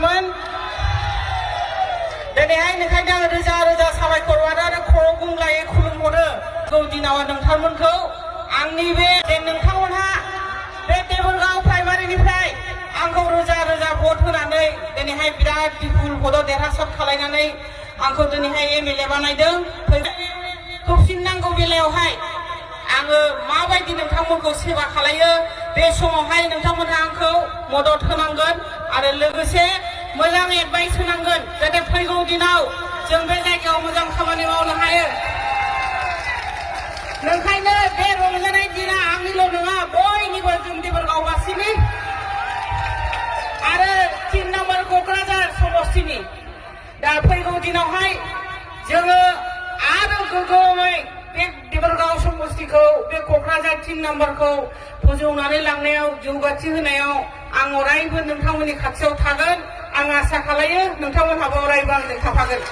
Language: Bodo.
नङामोन दिनैहाय नोंखायनो आं रोजा रोजा साबायखर आरो खर' गुंग्लायै खुलुमहरो दिनाव नोंथांमोनखौ आंनि बे नोंथांमोनहा बे देबरगाव प्राइमारिनिफ्राय आंखौ रोजा रोजा भट होनानै दिनैहाय बिराद बिपुल भटआव देरहासार खालायनानै आंखौ दिनैहाय एमएलए बानायदों होफिननांगौ बेलायावहाय आङो माबायदि नोंथांमोनखौ सेवा खालायो बे समावहाय नोंथांमोनहा आंखौ मदद होनांगोन आरो लोगोसे मोजां एडभाइस होनांगोन जाहाथे फैगौ दिनाव जों बे जायगायाव मोजां खामानि मावनो हायो नोंखायनो बे रंजानाय दिना आंनिल' नङा बयनिबो जों देबरगाववासिनि आरो 3 नम्बर क'क्राझार समस्तिनि दा फैगौ दिनावहाय जोङो आरो गोग्गोमै बे देबरगाव समस्तिखौ बे क'क्राझार 3 नम्बरखौ फोजौनानै लांनायाव जौगाथि होनायाव आं अरायबो नोंथांमोननि खाथियाव थागोन आं आसा खालायो नोंथांमोनहाबो अरायबो आंजों थाफागोन।